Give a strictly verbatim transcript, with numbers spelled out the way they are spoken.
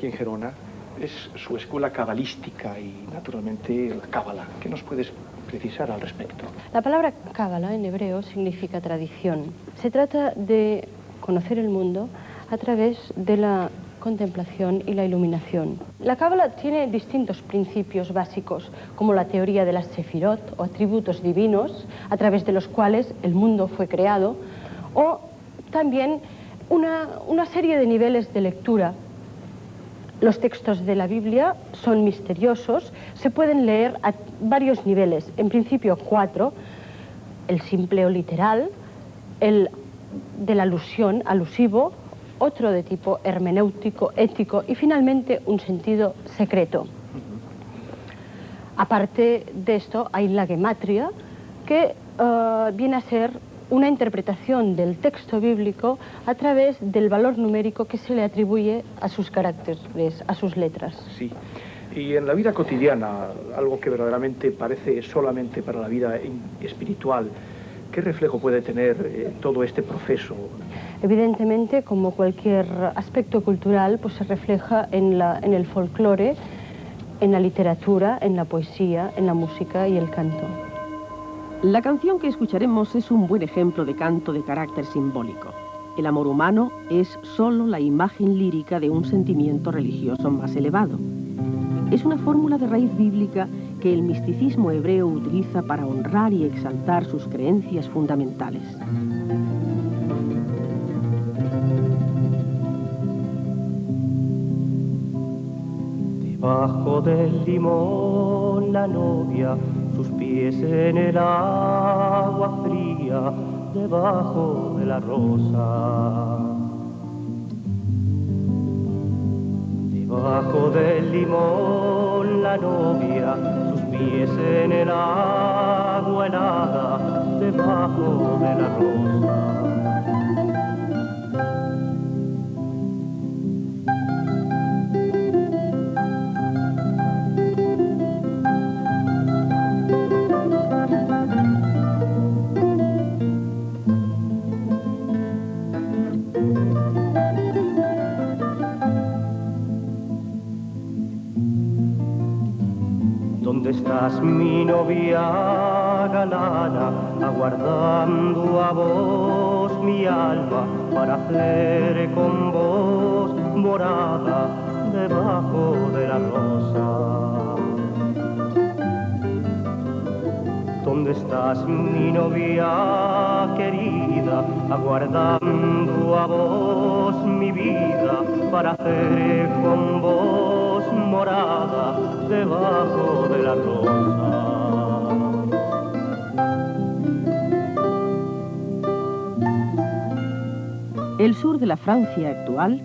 En Gerona es su escuela cabalística y, naturalmente, la Cábala. ¿Qué nos puedes precisar al respecto? La palabra Cábala en hebreo significa tradición. Se trata de conocer el mundo a través de la contemplación y la iluminación. La Cábala tiene distintos principios básicos, como la teoría de las sefirot o atributos divinos, a través de los cuales el mundo fue creado, o también una, una serie de niveles de lectura. Los textos de la Biblia son misteriosos, se pueden leer a varios niveles, en principio cuatro: el simple o literal, el de la alusión, alusivo, otro de tipo hermenéutico, ético y finalmente un sentido secreto. Aparte de esto, hay la gematria, que eh, viene a ser una interpretación del texto bíblico a través del valor numérico que se le atribuye a sus caracteres, a sus letras. Sí. Y en la vida cotidiana, algo que verdaderamente parece solamente para la vida in-, espiritual, ¿qué reflejo puede tener, eh, todo este proceso? Evidentemente, como cualquier aspecto cultural, pues se refleja en la, en el folclore, en la literatura, en la poesía, en la música y el canto. La canción que escucharemos es un buen ejemplo de canto de carácter simbólico. El amor humano es solo la imagen lírica de un sentimiento religioso más elevado. Es una fórmula de raíz bíblica que el misticismo hebreo utiliza para honrar y exaltar sus creencias fundamentales. Debajo del limón la novia, sus pies en el agua fría, debajo de la rosa. Debajo del limón la novia, sus pies en el agua helada, debajo de la rosa. ¿Dónde estás, mi novia galana, aguardando a vos, mi alma, para hacer con vos morada debajo de la rosa? ¿Dónde estás, mi novia querida, aguardando a vos, mi vida, para hacer con vos morada debajo de la rosa? El sur de la Francia actual